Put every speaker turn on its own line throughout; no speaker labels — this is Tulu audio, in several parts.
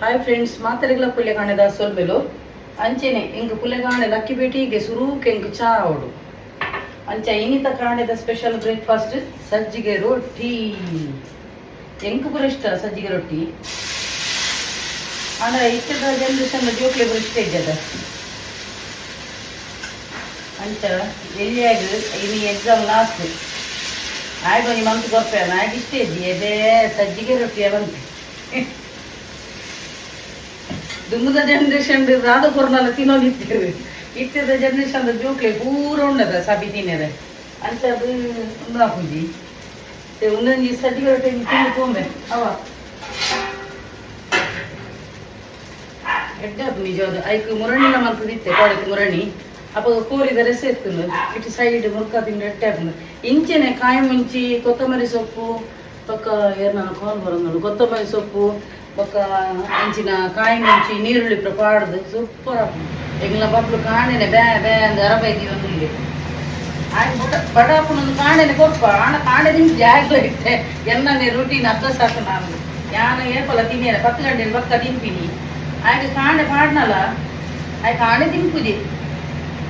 ಹಾಯ್ ಫ್ರೆಂಡ್ಸ್, ಮಾತೆರೆಗ್ಲ ಪುಲ್ಯಕಾಣೆದ ಸೊಲ್ಮೆಲು. ಅಂಚೆನೆ ಎಂಕ್ ಪುಲ್ಯಕಾಣೆ ಲಕ್ಕಿ ಬೇಟಿಗೆ ಸುರೂಕ್ ಎಂಕ್ ಚಾ ಆವೊಡು. ಅಂಚ ಇನಿತ ಕಾಣೆದ ಸ್ಪೆಷಲ್ ಬ್ರೇಕ್ಫಾಸ್ಟ್ ಸಜ್ಜಿಗೆ ರೊಟ್ಟಿ. ಎಂಕ್ ಪೂರ ಇಷ್ಟ ಸಜ್ಜಿಗೆ ರೊಟ್ಟಿ. ಆಂಡ ಇತ್ತೆದ ಜನರೇಷನ್ ಜೋಕ್ಲೆ ಪೂರ ಇಷ್ಟ ಇಜ್ಜದ. ಅಂಚ ಎಲ್ಲಿಯಾಗ ಇನಿ ಎಕ್ಸಾಮ್ ಲಾಸ್ಟ್ ಆಯ್ತು, ಒಂಜಿ ಮಂತ್ ಕೊರ್ಪೆ. ಆಯ್ತು, ಇಷ್ಟ ಇಜ್ಜಿ ಎದೆ ಸಜ್ಜಿಗೆ ರೊಟ್ಟಿ ಬಂತು. ದುಂಬುದ ಜನರೇಷನ್ ದಾದ ಕೊರ್ನಲ್ಲ ತಿನ್ನೋದಿತ್ತೇವೆ. ಇತ್ತೆದ ಜನರೇಷನ್ ಜೋಕ್ಲೆ ಪೂರ ಉಂಡದ ಸಬಿ ತಿನ್ನೆರೆ. ಅಂಚ ಅದು ಉಂದು ಆಪುಜಿ. ಒಂದೊಂಜಿ ಸಜ್ಜಿಗೆ ರೊಟ್ಟಿ ತಿಂದು ತೂಂಬೆ. ಅವ ಎಡ್ಡೆ ಆಪು ನಿಜವಾದ. ಐಕ್ ಮುರಣಿಲ ಮಲ್ತದಿತ್ತೆ ಕೋಡೆಕ್ ಮುರಣಿ. ಅಪಗ ಕೋರಿದ ರೆಸ ಇತ್ತುಂಡು. ಇಟ್ಟು ಸೈಡ್ ಮುರ್ಕ ತಿಂದು ಎಡ್ಡೆ ಆಪುಂಡು. ಇಂಚೆನೆ ಕಾಯಿ ಮುಂಚಿ, ಕೊತ್ತಂಬರಿ ಸೊಪ್ಪು, ಬೊಕ್ಕ ಏರ್ನ ಕಾಲ್ ಬರೋದು, ಕೊತ್ತಂಬರಿ ಸೊಪ್ಪು ಬೊಕ್ಕ ಅಂಚಿನ ಕಾಯಿ ಮುಂಚಿ, ನೀರುಳ್ಳಿ ಪೂರ ಪಾಡ್ದು ಸೂಪರ್ ಆಪುಂಡು. ಎಂಗ್ಲ ಬಬ್ಲು ಕಾಣೆನೆ ಬ್ಯಾ ಬ್ಯಾ ಅಂದ್ ಅರಬೈದಿ ಒಂದು ಆಯ್ ಬಡ ಬಡ ಆಪುನೊಂದು ಕಾಣೆನೆ ಕೊರ್ಪ. ಆಣ ಕಾಣೆ ತಿಂದು ಜಾಗ್ಲ ಇತ್ತೆ ಎನ್ನನೆ ರೂಟೀನ್ ಅರ್ಧ ಸಾಕು. ನಾನು ಯಾನ ಏಪಲ ತಿನ್ನಿಯರೆ 10 ಗಂಟೆ ಬೊಕ್ಕ ತಿನ್ಪಿನಿ. ಆಯ್ಕೆ ಕಾಂಡೆ ಪಾಡ್ನಲ ಆಯ್ ಕಾಂಡೆ ತಿನ್ಪುಜಿ.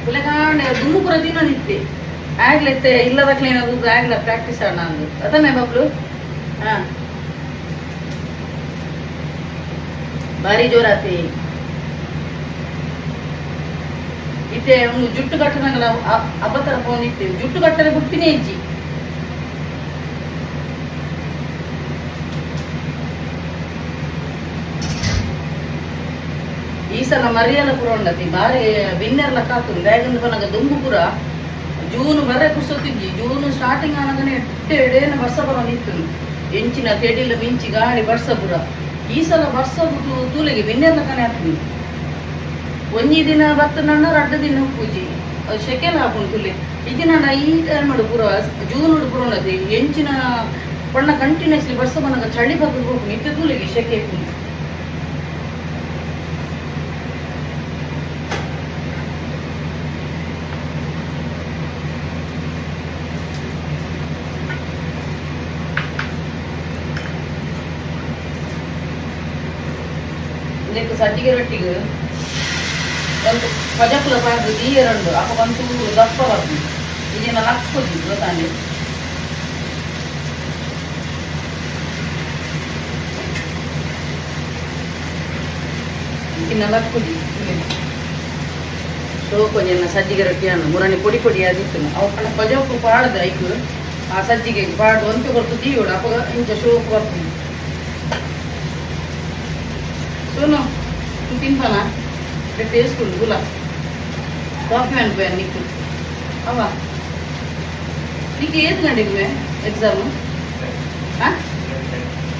ಪುಲೆ ಕಾಂಡೆ ದುಮ್ಮು ಪೂರ ತಿನ್ನೋದಿತ್ತೆ. ಆಗ್ಲಿತ್ತೆ ಇಲ್ಲದಕ್ಲೇನ ಆಗ್ಲ ಪ್ರಾಕ್ಟೀಸ್ ಆಣ ಅಂದು ಅತಮೇ ಬಬ್ಲು. ಹಾ, ಭಾರಿ ಜೋರಾತಿ ಇತ್ತೆ. ಒಂದು ಜುಟ್ಟು ಕಟ್ಟನಂಗಲ ಅಬ್ಬತರ ಪೋಂದಿತ್ತೆ. ಜುಟ್ಟು ಕಟ್ಟರೆ ಬುಡ್ಪಿನೇ ಇಜ್ಜಿ. ಈ ಸಲ ಮರಿಯಲ ಪೂರ ಉಂಡತಿ ಬಾರಿ ಬಿನ್ನೆರ್ಲ ಕಾತುಂಡು. ಬ್ಯಾಗಂದು ಪನಗ ದುಂಬು ಪೂರ ಜೂನ್ ಬರ್ರೆ ಕುರ್ಸೊತ್ತಿಜ್ಜಿ. ಜೂನ್ ಸ್ಟಾರ್ಟಿಂಗ್ ಆನಗನೆ ಎಡ್ಡೆ ಎಡೇನ ಬರ್ಸ ಬರೋದಿತ್ತು. ಎಂಚಿನ ತೆಡಿಲು, ಮಿಂಚಿ, ಗಾಳಿ, ಬರ್ಸ ಪೂರ. ಈ ಸಲ ಬರ್ಸ ತೂಲೆಗೆ ಬಿನ್ನೆರ್ಲ ಕನೆ ಆಗ್ತದೆ. ಒಂಜಿ ದಿನ ಬತ್ತನಣ್ಣ, ರಡ್ಡು ದಿನ ಪೂಜಿ ಸೆಕೆಲ ಹಾಕೊಂಡು ತುಲೆ ಇಜಿನಣ್ಣ. ಈ ಟೈಮ್ ಪೂರ ಜೂನ್ ಪೂರ ಉಂಡತಿ. ಎಂಚಿನ ಪಣ್ಣ ಕಂಟಿನ್ಯೂಸ್ಲಿ ಬರ್ಸ ಬನ್ನಗ ಚಳಿ ಬಗ್ಗು ಹೋಗು. ನಿತ್ಯ ತೂಲೆಗೆ ಸೆಕೆ ಇಪ್ಪುಂಡು. ಇದಕ್ಕೆ ಸಜ್ಜಿಗೆ ರೊಟ್ಟಿಗೆ ಒಂದು ಪಜಕುಲ ಪಾಡ್ದು ದೀಯರುಂಡು. ಅಪ್ಪ ಒಂಚೂರು ದಪ್ಪ ಬರ್ತದೆ. ಇದನ್ನ ಲಕ್ಸ್ಕೊಜಿ ಗೊತ್ತಾಂಡೆ. ಇದನ್ನ ಲಕ್ಕುಜಿ ಶೋಕು. ಒಂಜಿ ಸಜ್ಜಿಗೆ ರೊಟ್ಟಿ ಅನ್ನು ಮುರಣಿ ಪೊಡಿ ಪೊಡಿ ಆದಿತ್ತು. ಅವು ಪಂಡ ಪಜೋಕು ಪಾಡ್ದು ಐಕ್ ಆ ಸಜ್ಜಿಗೆ ಪಾಡ್ದು ಒಂತೆ ಕೊರ್ತು ದೀಯೋಡು. ಅಪಗ ಇಂಚ ಶೋಕು ಬರ್ತದೆ. ಸೋನು, ತಿನ್ಪನ? ಟೇಸ್ಟ್ ಉಂಟು. ಗುಲ ಕಾಫಿ ಅನ್ಪೆ ನಿಕ್ಕು. ಅವ ನಿಕ್ ಏತ್ ಗಂಟೆಗೆ ಎಕ್ಸಾಮು? ಹಾಂ,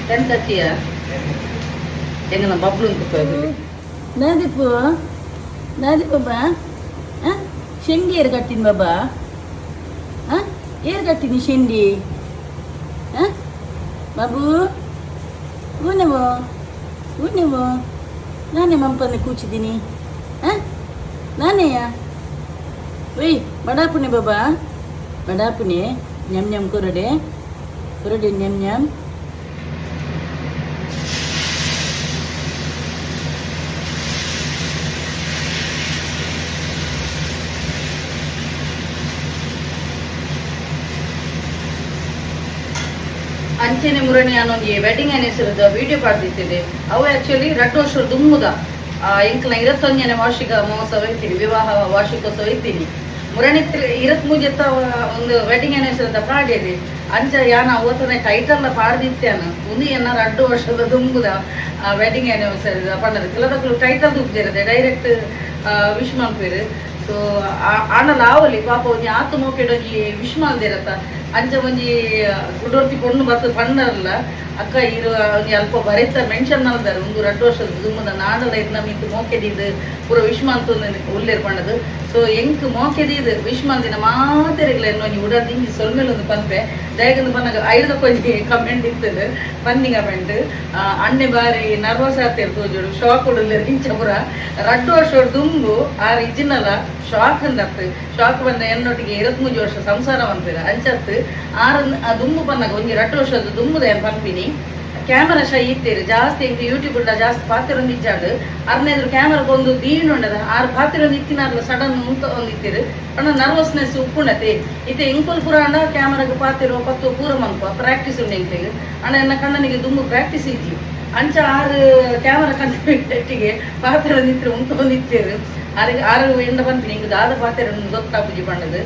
10:30ಯಾ? ಎಂಗನ ಬಬ್ಲು ಅಂತ ನಾದಿಪ್ಪು ನಾದಿಪ್ಪ ಬಾ. ಶೆಂಡಿ ಏರು ಕಟ್ಟಿನ ಬಾಬಾ? ಹಾಂ, ಏರು ಕಟ್ಟಿನಿ ಶೆಂಡಿ? ಹಾಂ ಬಾಬು, ಊನವೋ ಊನವೋ? ನಾನೇ ಮಂಪನ್ನೆ ಕೂಚಿದ್ದೀನಿ. ಹಾಂ, ನಾನೇಯಾ? ಒಯ್ ಬಡಾಪುಣೆ ಬಾಬಾ, ಬಡಾಪುಣೆ. ಞಮ್ ಞಮ್ ಕೊರಡೆ ಕೊರಡೆ ಞಮ್ ಞಮ್. ಅಂಚೆನೆ ಮುರಣಿ ಒಂಜಿ ವೆಡ್ಡಿಂಗ್ ಆನಿವರ್ಸರಿದ ವಿಡಿಯೋ ಪಾಡ್ದಿತ್ತಿದೆ. ಅವು ಆಕ್ಚುಲಿ ರಡ್ಡು ವರ್ಷ ದುಮ್ಮುದ ಎಂಕ್ಲ 21ನೇ ವಾರ್ಷಿಕ ಮಹೋತ್ಸವ ಇತ್ತೀನಿ, ವಿವಾಹ ವಾರ್ಷಿಕೋತ್ಸವ ಇತ್ತೀನಿ. ಮುರಣಿ ಇರತ್ಮೂಜೆತ್ತ ಒಂದು ವೆಡ್ಡಿಂಗ್ ಆನಿವರ್ಸರಿ ಪಾಡಿರಿ. ಅಂಚ ಯಾನ ಅವತ್ತನೇ ಟೈಟಲ್ ಪಾಡ್ದಿತ್ತೇನ. ಒಂದು ಎನ್ನ ರಡ್ಡು ವರ್ಷದ ದುಂಬುದ ವೆಡ್ಡಿಂಗ್ ಆನಿವರ್ಸರಿ ಪಂಡದ. ಕೆಲದಕ್ಕಲು ಟೈಟಲ್ ದುಬ್ದಿರದೆ ಡೈರೆಕ್ಟ್ ವಿಶ್ ಮಲ್ಪೇರು. ಸೊ ಆಂಡಲ ಆವಲಿ ಪಾಪ ಒಂಜಿ ಆತು ಮೋಕೆಡ್ ಒಂಜಿ ವಿಶ್ ಮಲ್ದಿರತ್ತ. ಅಂಚ ಒಂಜಿ ಗುಡೋರ್ತಿ ಪೊಣ್ಣು ಬತ್ತು ಪಂಡಲ್ಲ, ಅಕ್ಕ ಇರು ಒಂಜಿ ಅಲ್ಪ ಬರೆತ ಮೆನ್ಷನ್ ಮಲ್ದಾರ. ಒಂದು ರಡ್ಡು ವರ್ಷದ ದುಂಬುದ ನಾಡಲ ಇರ್ನ ಮಿತ್ತು ಮೋಕೆದಿದ್ದು ಪೂರ ವಿಶ್ ಮಲ್ತೊಂದು ಉಲ್ಲೇರ್ ಪಂಡದು. ಸೊ ಎಂಕ್ ಮೋಕೆದಿದ್ದು ವಿಶ್ ಮಲ್ದಿನ ಮಾತೆರೆಗ್ಲ ಒಂಜಿ ಉಡಲ್ ದಿಂಜಿ ಸೊಲ್ಮೆಲ್ ಒಂದು ಪನ್ಪೆ. ದಯಗಂದು ಪನ್ನಗ ಐದಕ್ಕೆ ಒಂಜಿ ಕಮೆಂಟ್ ಇತ್ತದು, ಫನ್ನಿ ಕಮೆಂಟ್. ಅಣ್ಣೆ ಬಾರಿ ನರ್ವಸ್ ಆತೇರ್ ತೋಜೋಡು, ಶಾಕ್ ಉಡುಲ್ಲೇರ್ ಇಂಚ ಪೂರ. ರಡ್ಡು ವರ್ಷ ದುಂಬು ಆರ್ ಇಜ್ಜಿನಲ್ಲ ಶಾಕ್ ಅಂದತ್ತು. ಶಾಕ್ ಬಂದ ಎನ್ನೊಟ್ಟಿಗೆ 23 ವರ್ಷ ಸಂಸಾರ ಪನ್ಪೆರ್. ಅಂಚತ್ತು ಆರ್ ದುಂಬು ಪನ್ನಗ ಒಂಜಿ ರಡ್ಡು ವರ್ಷದ ದುಂಬುದ ಏನ್ ಪನ್ಪಿನಿ. ಕ್ಯಾಮರಾ ಶೈ ಇತ್ತೇರು ಜಾಸ್ತಿ ಎಂಕ್ ಯೂಟ್ಯೂಬ್ ಉಂಡ ಜಾಸ್ತಿ ಪಾತೆರೊಂದು ಇಜ್ಜಾಂಡ್ ಅರ್ನೆದ್ರು ಕ್ಯಾಮರಾ ಕೊಂದು ದೀಂಡುಂಡದ ಆರ್ ಪಾತೆರೊಂದು ಇತ್ತಿನಾರ್ಲ ಸಡನ್ ಉಂತ ಒಂದಿತ್ತೀರು ಪಂಡ ನರ್ವಸ್ನೆಸ್ ಉಪ್ಪುಂಡತೆ. ಇತ್ತೆ ಎಂಕುಲು ಪೂರ ಆಂಡ ಕ್ಯಾಮರಾಗ್ ಪಾತೆರೋ ಪತ್ತು ಪೂರ ಮನ್ಪ ಪ್ರಾಕ್ಟೀಸ್ ಉಂಡು ಎಂಕ್ಲೆಗ್. ಆಂಡ ಎನ್ನ ಕಣ್ಣನಿಗೆ ದುಂಬು ಪ್ರಾಕ್ಟೀಸ್ ಇಜ್ಜಿ. ಅಂಚ ಆರ್ ಕ್ಯಾಮರಾ ಕಂಡು ಪಾತೆರೊಂದು ಇತ್ತಿರು ಉಂತೊಂದು ಇತ್ತೀರು. ಆರಿಗೆ ಆರು ಎಂಡ ಪನ್ಪಿನಿ ಇಂಕ್ ದಾದ ಪಾತೆರ ಗೊತ್ತಾಪುಜಿ ಪಂಡದು.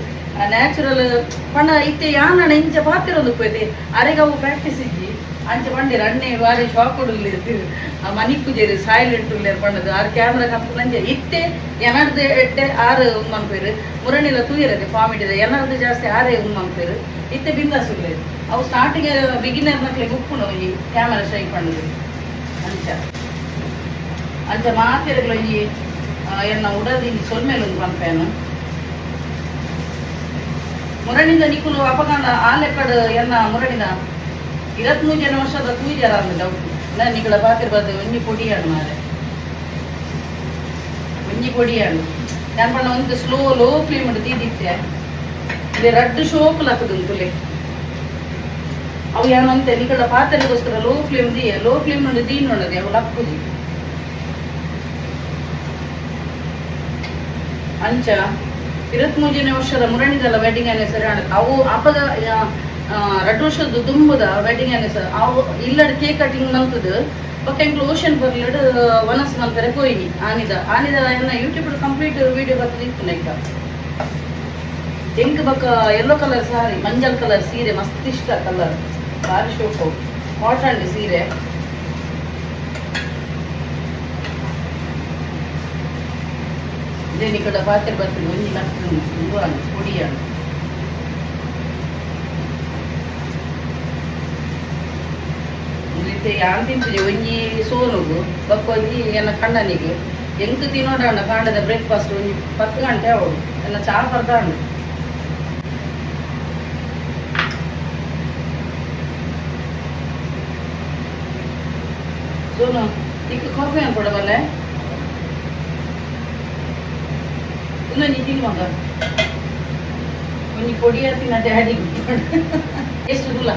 ನ್ಯಾಚುರಲ್ ಪಂಡ ಇತ್ತೆ ಯಾನಣ ಇಂಚ ಪಾತೆರೊಂದು ಪೋಯ್ತೆ ಅರೆಗ್ ಅವು ಪ್ರಾಕ್ಟೀಸ್ ಇಜ್ಜಿ. ಅಂಚ ಪಂಡೇರು ಅಣ್ಣೆ ಬಾರಿ ಶಾಕ್ ಉಲ್ಲೇರು ಆ ಮನಿಕ್ಕುಜೆರು ಸೈಲೆಂಟ್ ಉಲ್ಲೇರು ಪಂಡದು. ಆರ್ ಕ್ಯಾಮ್ರಾ ಕಂಪುನಂಜ ಇತ್ತೆ ಎನರ್ದು ಎಡ್ಡೆ ಆರು ಉಂದು ಮನ್ಪೇರು ಮುರಣಿಲ ತೂಯರದೆ ಕಾಮಿಡಿದ ಎನರ್ದು ಜಾಸ್ತಿ ಆರೇ ಉಂದು ಮನ್ಪೇರು. ಇತ್ತೆ ಬಿಂದಾಸ್ ಉಲ್ಲೇರು. ಅವು ಸ್ಟಾರ್ಟಿಂಗ್ ಬಿಗಿನರ್ ನಕ್ಲೆಗ್ ಉಪ್ಪುಂಡು ಈ ಕ್ಯಾಮರಾ ಶೈ ಪಂಡದು. ಅಂಚ ಅಂಚ ಮಾತೆರ್ಗ್ಲ ಈ ಎನ್ನ ಉಡದಿ ಸೊಲ್ಮೆಲ್ ಉಂದು ಪನ್ಪೇನು. ಮುರಣಿದ ನಿಕುಲು ಅಪಗಾಂಡ ಆ ಲೆಕ್ಕಡ್ ಎನ್ನ ಮುರಣಿದ 23 ವರ್ಷದ ತೂಜಾರ ಅಂದ್ ಡೌಟ್. ನಿಕುಲ ಪಾತೆರ್ ಬಾತ್ ಒಂಜಿ ಪೊಡಿಯಾಣು ಮಾರೆ ಒಂಜಿ ಪೊಡಿಯಾಣು ಯಾನ್ ಪಂಡ ಒಂದು ಸ್ಲೋ ಲೋ ಫ್ಲೇಮ್ ದೀದಿತ್ತೆ ಇಲ್ಲಿ ರಡ್ಡ್ ಶೋಕ್ ಲಕ್ಕದು ತುಲೆ ಅವು ಯಾನ್ ಅಂತೆ ನಿಕುಲ ಪಾತೆರೆಗೋಸ್ಕರ ಲೋ ಫ್ಲೇಮ್ ದೀಯ ಲೋ ಫ್ಲೇಮ್ నుండి ದೀಂಡುಂಡದೆ ಅವು ಲಕ್ಕುಜಿ. ಅಂಚ 23ನೇ ವರ್ಷದ ಮುರಣಿದಲ್ಲ ವೆಡ್ಡಿಂಗ್ ಆನಿವರ್ಸರಿ ಅವು ಅಪಗ ರಡ್ಡು ವರ್ಷದ ದುಂಬುದ ವೆಡ್ಡಿಂಗ್ ಆನಿವರ್ಸರಿ ಅವು ಇಲ್ಲಡ್ ಕೇಕ್ ಕಟಿಂಗ್ ಮಲ್ತದು ಬೊಕ್ಕ ಎಂಕ್ಲು ಓಷನ್ ಪರ್ಲಡ್ ವನಸ್ ಮಲ್ಪೆರೆ ಪೋಯಿನಿ. ಆನಿದ ಆನಿದ ಎನ್ನ ಯೂಟ್ಯೂಬ್ ಕಂಪ್ಲೀಟ್ ವಿಡಿಯೋ ಬರ್ತದೆ ಇತ್ತು ಐಕ. ಎಂಕ್ ಬೊಕ್ಕ ಯೆಲ್ಲೋ ಕಲರ್ ಸಾರಿ ಮಂಜಲ್ ಕಲರ್ ಸೀರೆ ಮಸ್ತ್ ಇಷ್ಟ ಕಲರ್ ಭಾರಿ ಶೋಕು ಕಾಟನ್ ಸೀರೆ. ಇದೇನು ಈ ಕಡೆ ಪಾತ್ರೆ ಬರ್ತದೆ ಒಂಜಿ ಲಕ್ಕು ಉಂದು ಅಲ್ಲ ಪೊಡಿಯಾನು ಇತ್ತೆ ಯಾನ್ ತಿನ್ಪುಜಿ ಒಂಜಿ ಸೋನುಗು ಬೊಕ್ಕ ಒಂಜಿ ಎನ್ನ ಕಣ್ಣನಿಗೆ. ಎಂಕ್ ತಿನ್ನೋಡಣ್ಣ ಕಾಂಡದ ಬ್ರೇಕ್ಫಾಸ್ಟ್ ಒಂಜಿ 10 ಗಂಟೆ ಆವೊಡು ಎನ್ನ ಚಾ ಪರ್ದಾಂಡು. ಸೋನು ನಿಕ್ ಕಾಫಿ ಅನ್ಕೊಡ ಬಲ್ಲೆ ಇನ್ನೊಂಜಿ ತಿನ್ನುವಾಗ ಒಂಜಿ ಪೊಡಿ ತಿನ್ನ ಡ್ಯಾಡಿ ಎಷ್ಟು ದೂಲ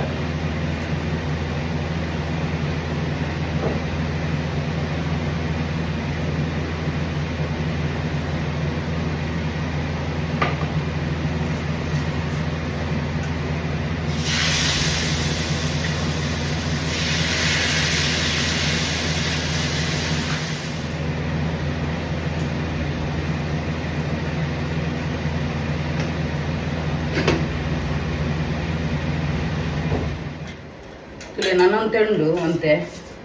ತುಲೆ ನನ್ನೊಂತೆಂಡು ಅಂತೆ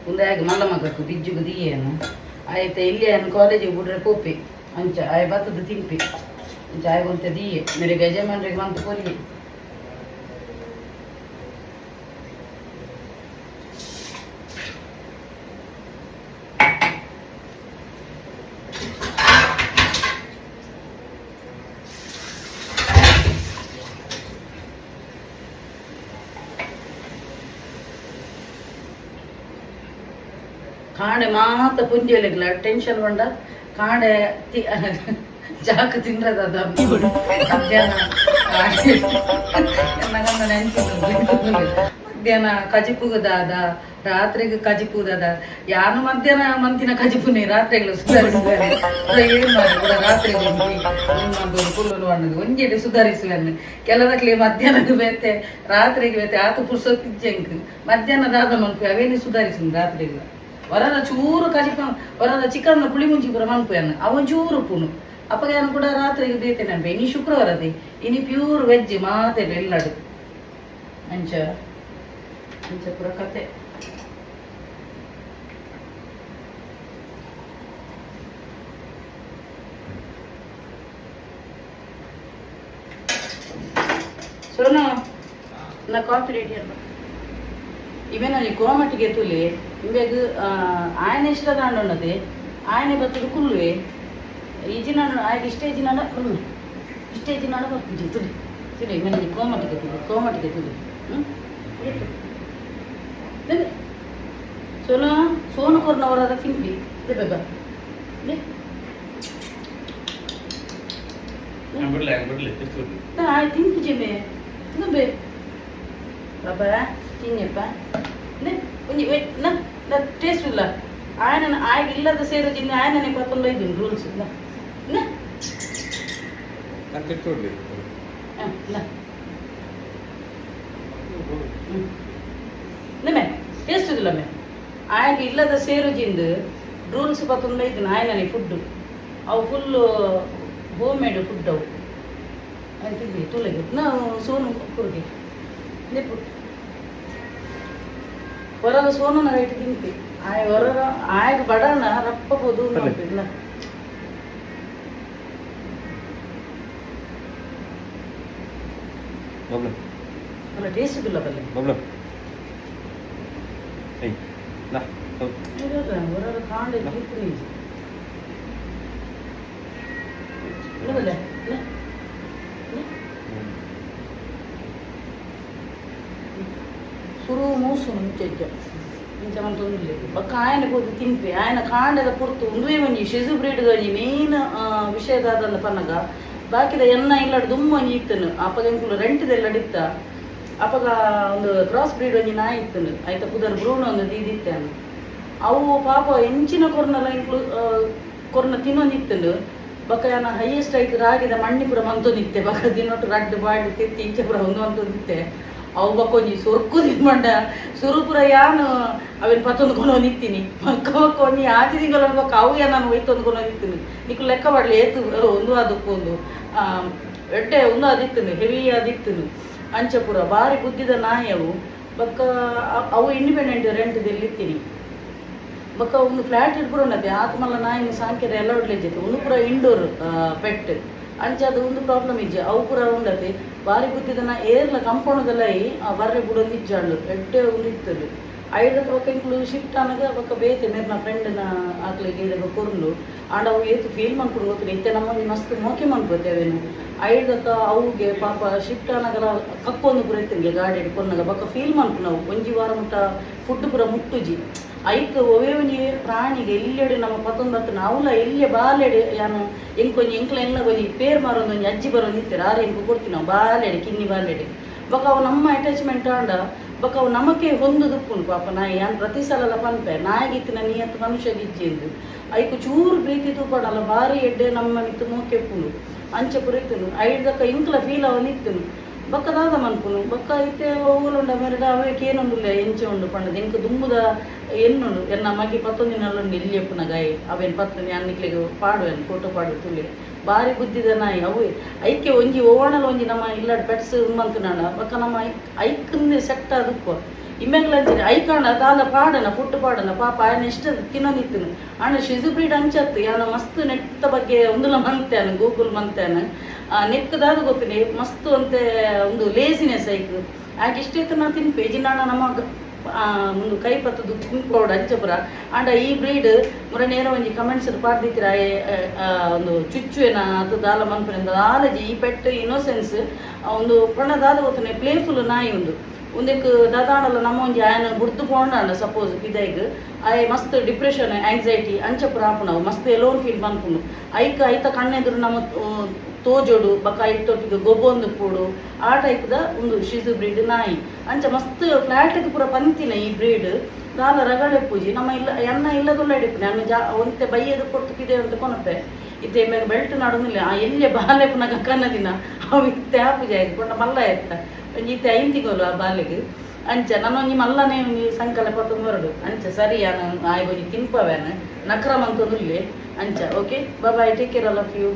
ಉಂದಾಗ ಮಲ್ಲ ಮಗಕ್ಕು ಬಿಜ್ಜುಗು ದಿಯ್ಯೇನು ಆಯ್ತು ಇಲ್ಲಿ ಅನ್ ಕಾಲೇಜಿಗೆ ಬಿಡ್ರೆ ಕೋಪಿ ಅಂಚ ಆಯ್ ಬತ್ತದ ತಿನ್ಪಿ ಅಂಚ ಆಯ್ ದಿಯ್ಯೆ ಮೇರೆ ಯಜಮಾನ್ರಿಗೆ ಮಂತ್ ಕೊರಿಯೆ. ಕಾಂಡೆ ಮಾತ ಪುಂಜೆಲೆಗ್ಲ ಟೆನ್ಷನ್ ಪಂಡ ಕಾಂಡೆ ಜಾಕ ತಿನ್ರದ ಮಧ್ಯಾಹ್ನ ಮಧ್ಯಾಹ್ನ ಕಜಿಪುಗದಾದ ರಾತ್ರಿಗೆ ಕಜಿಪುದಾದ ಯಾನು ಮಧ್ಯಾಹ್ನ ಮಂತಿನ ಕಜಿಪುನೆ ರಾತ್ರಿಗಳು ಸುಧಾರಿಸಿದ್ದಾರೆ ಏನ್ ಮಾಡಿ ಕೂಡ ರಾತ್ರಿಗೆ ಕುಲ್ಲುನು ಅನ್ನೋದು ಒಂಜೆಡೆ ಸುಧಾರಿಸುವನ್ನು ಕೆಲದಕ್ಲೆ ಮಧ್ಯಾಹ್ನದ ಬೇತೆ ರಾತ್ರಿಗೆ ಬೇತೆ ಆತ ಪುರ್ಸೊತ್ತಿಜ್ಜಂಕ್ ಮಧ್ಯಾಹ್ನ ದಾದ ಮನ್ಪು ಅವೇನು ಸುಧಾರಿಸು ರಾತ್ರಿಗೆ ವರದ ಚೂರು ಕಜಿಪ ವರದ ಚಿಕನ್ ಪುಳಿ ಮುಂಚಿ ಪೂರ ಮನ್ಪುಯನ್ ಅವನ್ ಚೂರು ಉಪ್ಪುನು ಅಪ್ಪಗೆ ಯಾನ್ ಕೂಡ ರಾತ್ರಿಗೆ ಬೇತೆ ನೆನಪೆ ಇನಿ ಶುಕ್ರವಾರದಿ ಇನಿ ಪ್ಯೂರ್ ವೆಜ್ ಮಾತೆ ಎಲ್ಲಡು ಅಂಚ ಅಂಚ ಪೂರ ಕತೆ. ಸೋನು ನಾ ಕಾಫಿ ರೆಡಿ ಅಲ್ಲ ಇವೇನ ಈ ಕೋಮಟಿಗೆ ತುಲಿ ಇಂಬೆಗ್ ಆಯನ ಇಷ್ಟ ದಾಂಡುಣ್ಣದೆ ಆಯನೆ ಬತ್ತದ ಕುಲ್ಲುವೆ ಈ ಜಿನ ಆಯ್ಕೆ ಇಷ್ಟೇ ಜಿನ ಇಷ್ಟೇ ಜಿನ ಬರ್ಪುಜಿ ತುಲಿ ತುಲಿ ಇವನ ಕೋಮಟಿಗೆ ತುಲಿ ಕೋಮಟಿಗೆ ತುಲಿ. ಹ್ಞೂ ಸೋನು ಸೋನು ಕೊರ್ನವರಾದ ತಿನ್ಪಿ they ಬಾ they.
ಬಿಡ್ಲೆ ಬಿಡ್ಲೆ ತಿರ್ಸ್ಬಿಡ್ಲಿ.
ಆಯ್ ತಿನ್ಪುಜಿ ಮೇ ತಿನ್ಬೆ ಬಾಬಾ ತಿನ್ಯಪ್ಪ. ಒಂಜಿ ನ ಟೇಸ್ಟ್ ಇಲ್ಲ ಆಯನ ಆಯ್ ಇಲ್ಲದ ಸೇರೋದಿಂದ ಆಯನನೆ ಪತ್ತೊಂದು ಐದು ರೂಲ್ಸ್ ನ
ನಾನು ತಿರ್ಚಿ ಬಿಡ್ಲಿ.
ನ ನಿಮ್ಮೆ ಟೇಸ್ಟ್ ಇಲ್ಲ ಮೆ ಆಯಗ ಇಲ್ಲದ ಸೇರುಜಿಂದ ರೂಲ್ಸ್ ಪತ್ತೊಂದು ಐದು ಆಯನನೆ ಫುಡ್ ಅವು ಫುಲ್ಲು ಹೋಮ್ ಮೇಡ್ ಫುಡ್ ಅವು ಆಯ್ತು ತುಲೆಗೆ ನಾವು ಸೋನು ಕುರುಗೆ ನೆಪ್ಪು ಹೊರಗ ಸೋನು ರೈಟ್ ತಿಂತಿ ಆಯ್ ಹೊರಗ ಆಯಗ ಬಡನ ರಪ್ಪಬೋದು.
ಬನ್ನಿ.
ಇಲ್ಲ.
ಬಬ್ಲು.
ಅಲ್ಲ, ಟೇಸ್ಟ್ ಇಲ್ಲ ಬಲ್ಲೆ.
ಬಬ್ಲು, ಏಯ್ ಲಾ ಹೌದು.
ಹೊರಗ ಕಾಂಡ ತಿಂತೀನಿ ಇಲ್ಲ ಬಲ್ಲೆ, ಇಲ್ಲ ಇಲ್ಲ. ಸುರು ಮೂಸು ಮುಂಚೆಜ್ಜ ಇಂಚ ಮಂತೊಂದಿಲ್ಲ. ಬೊಕ್ಕ ಆಯನ ಪೋದು ತಿನ್ಪೆ ಆಯನ ಕಾಂಡದ ಪೊರ್ತು. ಉಂದುವೇ ಒಂಜಿ ಶಿಸು ಬ್ರೀಡ್ ಒಂಜಿ ಮೇನ್ ವಿಷಯ ದಾದಂದ ಪನ್ನಗ ಬಾಕಿದ ಎನ್ನ ಇಲ್ಲಡ್ ದುಮ್ಮು ಒಂಜಿ ಇತ್ತನು. ಅಪಗ ಎಂಕುಲು ರೆಂಟ್ದೆಲ್ಲ ಇತ್ತ. ಅಪಗ ಒಂದು ಕ್ರಾಸ್ ಬ್ರೀಡ್ ಒಂಜಿ ನಾಯಿ ಇತ್ತನು. ಐತ ಪುದರ್ ಬ್ರೂಣ ಒಂದು ದೀದಿತ್ತೇನು. ಅವು ಪಾಪ ಎಂಚಿನ ಕೊರ್ನಲ ಎಂಕುಲು ಕೊರ್ನ ತಿನ್ನೊಂದಿತ್ತನು. ಬೊಕ್ಕ ಯಾನ ಹೈಯೆಸ್ಟ್ ಐಕ್ ರಾಗಿದ ಮಣ್ಣಿ ಪೂರ ಮಂತೊಂದಿತ್ತೆ. ಬೊಕ್ಕ ದಿನೊಟ್ಟು ರಡ್ಡ್ ಬಾಂಡ್ ತೆತ್ತಿ ಇಂಚ ಪೂರ ಒಂದು ಮಂತೊಂದಿತ್ತೆ. ಅವು ಬೊಕ್ಕ ಒಂಜಿ ಸೊರ್ಕು ತಿನ್ಮಂಡ ಸುರು ಪೂರ ಯಾನು ಅವೆನ್ ಪತ್ತೊಂದು ಕೊಂಡೊಂದಿತ್ತೀನಿ. ಬೊಕ್ಕ ಬೊಕ್ಕ ಒಂಜಿ ಆಜಿ ತಿಂಗಳ ಬೊಕ್ಕ ಅವು ಯಾನು ಒಯ್ತೊಂದು ಕೊಂಡೊಂದಿತ್ತೀನಿ. ನಿಕ್ಲು ಲೆಕ್ಕ ಪಡ್ಲಿ ಏತು ಒಂದು ಅದಕ್ಕೂ ಒಂದು ಎಡ್ಡೆ ಒಂದು ಅದಿತ್ತನು, ಹೆವಿ ಅದಿತ್ತನು. ಅಂಚ ಪೂರ ಬಾರಿ ಬುದ್ಧಿದ ನಾಯಿ ಅವು. ಬೊಕ್ಕ ಅವು ಇಂಡಿಪೆಂಡೆಂಟ್ ರೆಂಟ್ ಇತ್ತೀನಿ. ಬೊಕ್ಕ ಒಂದು ಫ್ಲಾಟ್ ಇಡ್ಬುರುಂಡತೆ ಆತ್ಮಲ್ಲ ನಾಯಿನ ಸಾಂಕ್ಯರ ಎಲ್ಲ ಒಡ್ಲೆಜ್ಜತೆ. ಒಂದು ಪೂರ ಇಂಡೋರ್ ಪೆಟ್. ಅಂಚ ಅದು ಒಂದು ಪ್ರಾಬ್ಲಮ್ ಇಜ್ಜೆ. ಅವು ಪೂರ ಉಂಡತೆ ಬಾರಿ ಬುದ್ಧಿದ ನಾ ಏರ್ಲ ಕಂಪೌಂಡ್ದಲ್ಲ ಆ ಬರ್ರೆ ಬುಡೊಂದು ಇಜ್ಜಾಳು. ಎಡ್ಡೆ ಒಂದು ಇತ್ತದು. ಐದು ಬೊಕ್ಕ ಇಂಕ್ಲು ಶಿಫ್ಟ್ ಆನಗ ಬೊಕ್ಕ ಬೇತೆ ಮೇರ್ನ ಫ್ರೆಂಡ್ನ ಆಕ್ಲಿಗೆ ಇದಾಗ ಕೊರ್ಲು. ಆಂಡ ಅವು ಏತು ಫೀಲ್ ಮನ್ಪುಂಡು ಗೊತ್ತಿಲ್ಲ. ಇತ್ತೆ ನಮ್ಮ ಒಂಜಿ ಮಸ್ತ್ ಮೋಕೆ ಮನ್ಪುತ್ತೆ ಅವೇನು. ಐದಕ್ಕ ಅವುಗೆ ಪಾಪ ಶಿಫ್ಟ್ ಆನಗಲ ಕಕ್ಕೊಂದು ಪೂರ ಇತ್ತಂಗೆ ಗಾಡಿ ಕೊನ್ನಗ. ಬೊಕ್ಕ ಫೀಲ್ ಮನ್ಪು ನಾವು ಒಂಜಿ ವಾರ ಮುಟ್ಟ ಫುಡ್ ಪೂರ ಮುಟ್ಟುಜಿ. ಐಕ್ ಒವೇ ಒಂಜಿ ಪ್ರಾಣಿಗೆ ಎಲ್ಲೆಡೆ ನಮ್ಮ ಪತ್ತೊಂದು ನಾವುಲ ಎಲ್ಲೆ ಬಾಲೆಡೆ ಯಾನು ಎಂಕೊಂಜಿ ಎಂಕ್ಲ ಎಲ್ಲ ಒಂಜಿ ಪೇರ್ ಮಾರೊಂದು ಒಂಜಿ ಅಜ್ಜಿ ಬರೋದು ಇತ್ತಾರೆ. ಆರು ಎಂಕು ಕೊಡ್ತೀವಿ ನಾವು ಬಾಲೆಡೆ ಕಿನ್ನಿ ಬಾಲೆಡೆ. ಬೊಕ್ಕ ಅವು ನಮ್ಮ ಅಟ್ಯಾಚ್ಮೆಂಟ್ ಆಂಡ ಬೊಕ್ಕ ಅವು ನಮಕೆ ಹೊಂದುದುಪ್ಪುಂಡು. ಪಾಪ ನಾಯಿ ಯಾನ್ ಪ್ರತಿ ಸಲಲ ಪನ್ಪೆ, ನಾಯಿಗಿತ್ತಿನ ನಿಯತ್ತು ಮನುಷ್ಯಗಿಜ್ಜಿ ಎಂದು. ಐಕು ಚೂರು ಪ್ರೀತಿ ತೂಪಡಲ್ಲ ಬಾರಿ ಎಡ್ಡೆ ನಮ್ಮ ಮಿತ್ತು ಮೋಕೆಪ್ಪುಂಡು. ಅಂಚ ಪೂರ ಇತ್ತುಂಡು. ಐದಕ್ಕ ಇಂಕ್ಲ ಫೀಲ್ ಅವನು ಇತ್ತುಂಡು. ಬೊಕ್ಕ ದಾದ ಮನ್ಪುನು? ಬೊಕ್ಕ ಇತ್ತೆ ಓಲುಂಡ ಮೆರಡ ಅವೇಕ್ ಏನೊಂದುಲ್ಲ ಎಂಚ ಉಂಡು ಪಂಡದು ಎಂಕ್ ದುಂಬುದ ಎನ್ನುಂಡು. ಎನ್ನ ಮಗೆ ಪತ್ತೊಂದಿನಲ್ಲುಂಡು ಎಲ್ಲಿ ಎಪ್ಪುನ ಗಾಯಿ ಅವೇನು ಪತ್ತೊಂದು ಅನ್ನಿಕ್ಲೆಗ್ ಪಾಡುವೆನ್ ಫೋಟೋ ಪಾಡು ತುಲೆ. ಬಾರಿ ಬುದ್ಧಿದ ನಾಯಿ ಅವು. ಐಕೆ ಒಂಜಿ ಓಣಲ ಒಂಜಿ ನಮ್ಮ ಇಲ್ಲಡ್ ಪೆಟ್ಸ್ ಮಂತುನಾಂಡ ಬೊಕ್ಕ ನಮ್ಮ ಐಕಂದೆ ಸೆಟ್ ಆದುಪ್ಪು. ಇಮ್ಮೆಗ್ಲ ಅಂಚನೆ ಐಕಾಂಡ ದಾಲ ಪಾಡನ ಫುಡ್ ಪಾಡನ ಪಾಪ ಆಯನ ಇಷ್ಟ ತಿನ್ನೊಂದಿತ್ತನು. ಆಂಡ ಶಿಸು ಬ್ರೀಡ್ ಅಂಚತ್ತು ಯಾನ ಮಸ್ತ್ ನೆಟ್ಟ ಬಗ್ಗೆ ಒಂದುಲ ಮಂತೇನು ಗೂಗಲ್ ಮಂತೇನು. ನೆಕ್ಕದಾದ ಗೊತ್ತಿನಿ ಮಸ್ತ್ ಅಂತೆ ಒಂದು ಲೇಸಿನೆಸ್ ಐಕ್. ಆಗ ಇಷ್ಟೈತೆ ನಾ ತಿನ್ಪೆ ಇಜಿನಾಣ ನಮ್ಮ ಒಂದು ಕೈ ಪತ್ತದು ತಿನ್ಪೋಡು ಅಂಚಪುರ. ಆಂಡ ಈ ಬ್ರೀಡ್ ಮುರ ನೇರ ಒಂಜಿ ಕಮೆಂಟ್ಸ್ ಪಾಡ್ದಿತ್ತಿರ ಒಂದು ಚುಚ್ಚು ಏನ ಅದು ದಾಲ ಮನ್ಪುನ ದಾಲಜಿ. ಈ ಪೆಟ್ ಇನ್ನೋಸೆನ್ಸ್ ಒಂದು ಪಂಡ ದಾದ ಗೊತ್ತನೆ ಪ್ಲೇಫುಲ್ ನಾಯಿ ಒಂದು. ಒಂದಕ್ಕೆ ದಾದಾಂಡಲ ನಮ್ಮ ಒಂಜಿ ಆಯನ ಬುಡ್ದು ಪೋಂಡಾಂಡ ಸಪೋಸ್ ಪಿದೈಗ್ ಆಯೆ ಮಸ್ತ್ ಡಿಪ್ರೆಷನ್ ಆಂಗ್ಸೈಟಿ ಅಂಚ ಪೂರ ಆಪುಂಡು. ಮಸ್ತ್ ಎಲೋನ್ ಫೀಲ್ ಮನ್ಪುಂಡು. ಐಕ್ ಐತ ಕಣ್ಣೆದುರು ನಮ್ಮ ತೋಜೋಡು. ಬೊಕ್ಕ ಐತೊಟ್ಟಿಗೆ ಗೊಬ್ಬೊಂದು ಪೋಡು. ಆ ಟೈಪ್ದ ಒಂದು ಶಿಸು ಬ್ರೀಡ್ ನಾಯಿ. ಅಂಚ ಮಸ್ತ್ ಫ್ಲಾಟ್ಗೆ ಪೂರ ಪಂತಿನ ಈ ಬ್ರೀಡ್ ದಾಲ ರಗಳೆ ಪೂಜಿ ನಮ್ಮ ಇಲ್ಲ ಎನ್ನ ಇಲ್ಲದುಲ್ಲ ಹಿಡಿಪುನೆ ಅನ್ನ ಜಾ ಒಂತೆ ಬೈಯದು ಕೊಡ್ತು ಪಿದೆ ಅಂತ ಕೊನಪೆ. ಇತ್ತೆ ಮೇಗ ಬೆಲ್ಟ್ ನಾಡೊಂದಿಲ್ಲ. ಆ ಎಲ್ಲೆ ಬಾಲೆ ಪುನಗ ಕನ್ನದಿನ ಅವು ಇತ್ತೆ ಆಪುಜಿ ಆಯ್ತು ಪಂಡ ಮಲ್ಲ ಆಯ್ತ ಒಂಜಿ ಇತ್ತೆ 5 ತಿಂಗಳು ಆ ಬಾಲೆಗ್. ಅಂಚ ನನ್ನ ಒಂಜಿ ಮಲ್ಲನೆ ಒಂಜಿ ಸಂಕಲೆ ಪತ್ತೊಂದು ಬರಡು. ಅಂಚ ಸರಿ ಯಾನು ಆಯ್ ಒಂಜಿ ತಿನ್ಪವೇನು ನಕ್ರಮ ಅಂತೊಂದುಲ್ಲೆ. ಅಂಚ okay, bye, take care all of you.